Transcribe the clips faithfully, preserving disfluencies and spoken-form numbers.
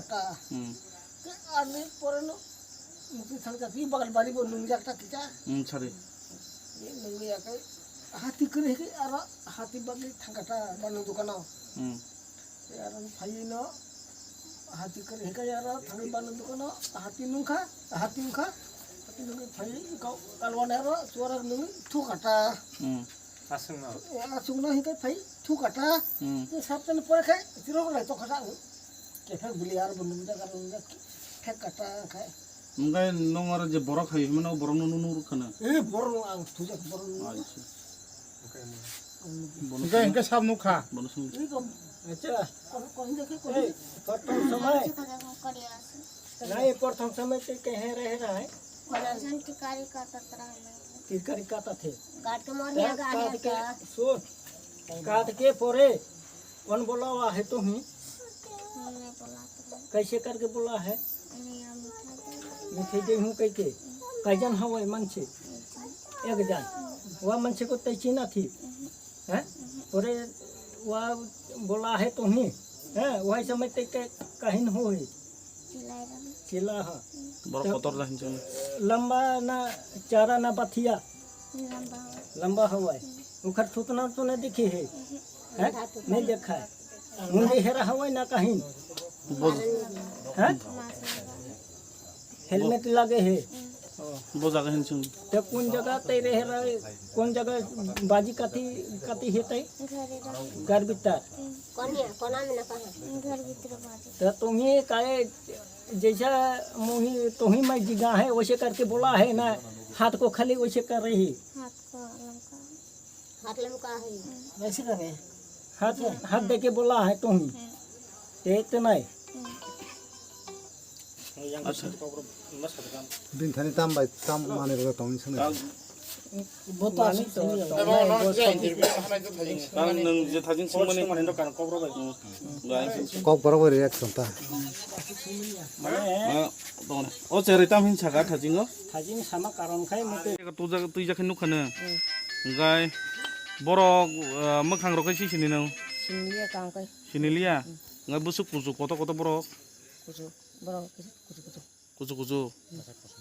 Ta. Hmm. Ke ani pore no mukti thang ta pi bagal bari bo nung jak ta kita. Hmm, sari. Ye nung ya ke hati kere ke aro hati bagi thang kata banu dukano. Hmm. Ke aro phai no hati kere ke aro thang banu dukano hati nungkha, hati nungkha. Hati nungkha phai kau kalwan aro suara nung thu kata. Hmm. Aswkno. Aswkno hingke phai thu kata. Hmm. Te sab tani pore khai chiro lai to kata. Kephek bili ar bo nung jaga nung jak phek kata khai. Hingke nong aro je borok hai himano borok no nunu rukha na. Eh, borok no ang thujak borok no. Acha. Bono hingke sab nukha. Bono sung. Ei kom. Acha. Kom, kom hingke kom. Ei, kotom samai. Nai, porthom samai te ke here here hai. Kola jan tikari kata tara hai. Tikari kata the. Kaat ke mor ya ga hai ka. Sun. Kaat ke pore. Kon bola wa hai tumhi? Maine bola to. Kaise karke bola hai? Maine ya mitha de. Mitha de hu kai ke. Kaijan hawai manse. Ek jan. Wa manse ko tai china thi. Hai? Pore wa bola hai tumhi? Hai? Wahai samai te ke kahin hu hi? Chila ha. Borok kotor da hinchung. Lamba na chara na bathia? Lamba hawai. Ukhar thutna to na dikhi hai. Hai? Nahi dekha hai. Mundi hera hawai na kahin? Hai? Helmet lage hai. Bo jaga hinchung. Te kun jaga tai re hera, kun jaga baji kati kati hai tai? Ghar bhitar. Koniya, kona mein na kaha? Ghar bhitar baji. तो तुम्हें काहे जैसा मुही तुम्हें मैं जिगा है वैसे करके बोला है ना, हाथ को खाली वैसे कर रही। हाथ को लमका है। हाथ लमका है। वैसे कर रहे हैं। हाथ, हाथ दे के बोला है तुम्हें। ते तो नहीं। Acha. Bini thani tam bai tam manwi rwgwi tongwi swnwi. Bo to aswk swnwi. Ang nwng je thajing swngmani. Kokborok bai reaction ta. Ah, tongna. O cherai tam hin saka thajingo? Thajing sama karon khai mate. Twijak, twijak khe nukha nw. Hwnkhe borok, ah, mwkhang rok khe si sini nw? Siniliya tang kai. Siniliya? Hwnkhe bwswk kuchuk kotor kotor borok? Kuchuk. Borok kuchuk kuchuk. Kuchuk kuchuk.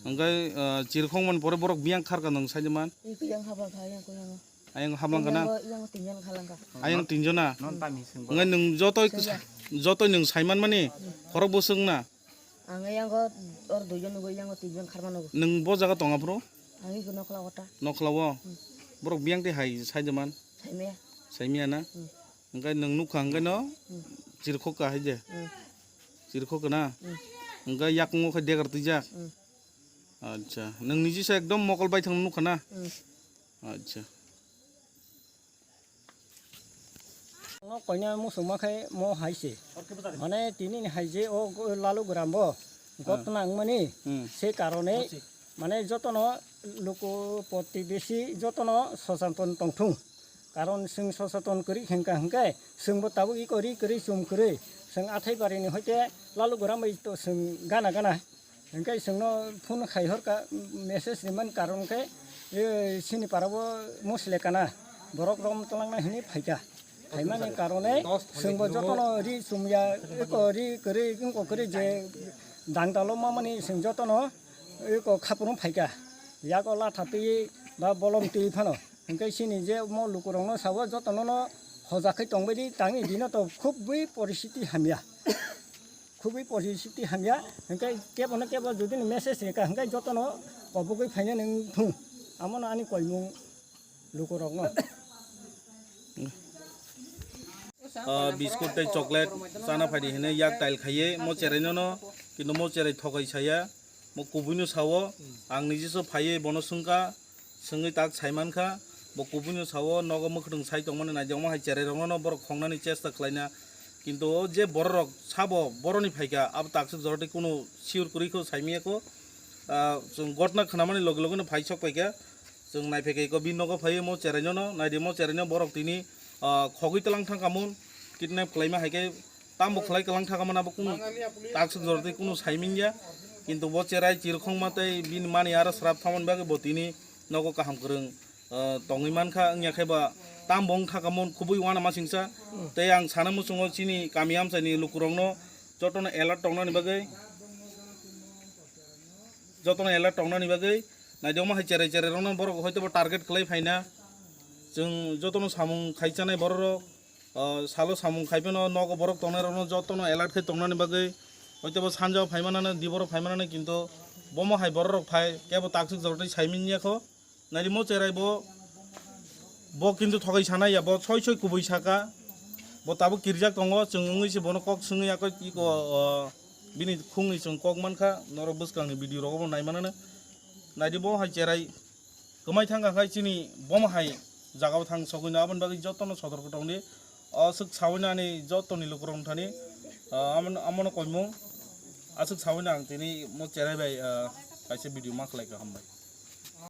Hwnkhe, ah, chirikhok man pore borok biyang kharka nwng saide man? Iko yang hablang kha, yang ko yang. Ayang hablang kana? Yang ko, yang ko tingyan khalang kha. Ayang tinjona. Hwnkhe nwng jotoi, jotoi nwng saiman mani khorok bwswk na? Ang yang ko or duijon nugo, yang ko tinjon kharma nugo. Nwng bo jaga tonga phuru? Ang iko nokla kota. Nokla o? Hmm. Borok biyang tei hai saide man? Saimaya. Saimaya na? Hmm. Hwnkhe nwng nukha hwnkhe no? Hmm. Chirikhok ka hai de? Hmm. Chirikhok kana? Hmm. Hwnkhe yakung o khe degar twijak? Hmm. Acha, nwng niji sa ekdom mokol bai thang nukha na? Hmm. Acha. No koina musuma khai mo hai se. Mane tini ni hai je o go-, lalu gram bo gotna wngmani se karone mane jotono luku protibesi jotono sosanton tongthung. Karon chwng sosoton kwrwi hwnkha hwnkhe chwngbo tabuk iko ri kwrwi chum kwrwi chwng athai barini hoite lalu goram bai to chwng gana gana hwnkhe chwngno phone khai horkha message rimani karon khe chini parao mosle kana borok rom twlangna hwnwi phaikha phaimani karone chwngbo jotono ri chumya iko ri kwrwi wngko kwrwi je dangdalo mamani chwng jotono iko khapurung phaikha yago latha twi ba bolom twi phano. Hwnkhe chini je mo lukurokno sao, jotono no hoja khe tongbaidi, tangwi dino to khubwi poristhiti hamya. Khubwi poristhiti hamya. Hwnkhe kebono kebo jodi ni message rwkha, hwnkhe jotono kobogwi phainani wng thung. Amono ani koimung lukurokno. Ah, biscuit tei chocolate chana phaidi hwnwi yak tail khaiwi mo cheraino no, kintu mo cherai thokai saya. Mo kubuino sao, ang nijiso phaiwi bono swngkha, swngwi tak saimankha, bo kubuino sao, nogo mwkhwtwng sai tongmani naidi, omo hai cherairokno borok khongnani chesta khlaina, kintu o je bororok sabo boroni phaikha, abo takswk jorotwi kunu sure kwrwikho saimiyakho, ah, chwng gotna khwnamani loge logeno phai sok paikha, chwng naiphaikha iko bini nogo phaiwi mo cherainono, naidi mo cheraino borok tini, ah, khogwi twlang thangkha mun, kidnap khlaima hai khe, Tambo khlai kwlang thaka mano abo kunu takswk jora tei kunu saiming ya. Kintu bo cherai chirkhongma tei bini mani aro srap thangmani bagwi bo tini nogo kaham kwrwng, ah, tongwi mankha, wngya khe ba tambo wng thaka mon khubui uanamasingcha. Tei ang sana muchungo chini kami amchaini lukurokno Jotono alert tongnani bagwi, jotono alert tongnani bagwi naidi omo hai cherai cherai rokno borok hoitobo target khlai phaina. Chwng jotono samung khai chanai bororok, ah, salo samung khai phano nogo borok tongnai rokno jotono alert khe tongnani bagwi hoitobo sanjao phaimanani, diboro phaimanani, kintu bomo hai bororok phai kebo taksuk jorotwi saimin yakho. Naidi mo cherai bo, bo kintu thokai sana ya, bo soi soi kubui saka, bo tabuk kirijak tongo, chwng wngwi se bono kok swngwi yakho iko, o, bini khungni chwng kok mankha, norok bwskangni video rogo bo naimanano. Naidi bo hai cherai kwmai thangkha khai chini bomo hai jagao thang sogwino, aboni bagwi jotono sotorko tongdi. O aswk sawino ani jotoni lukurok thani, ah, amono, amono koimung. Aswk sawino ang tini mo cherai bai, ah, kaisa video ma khlaikha, hambai.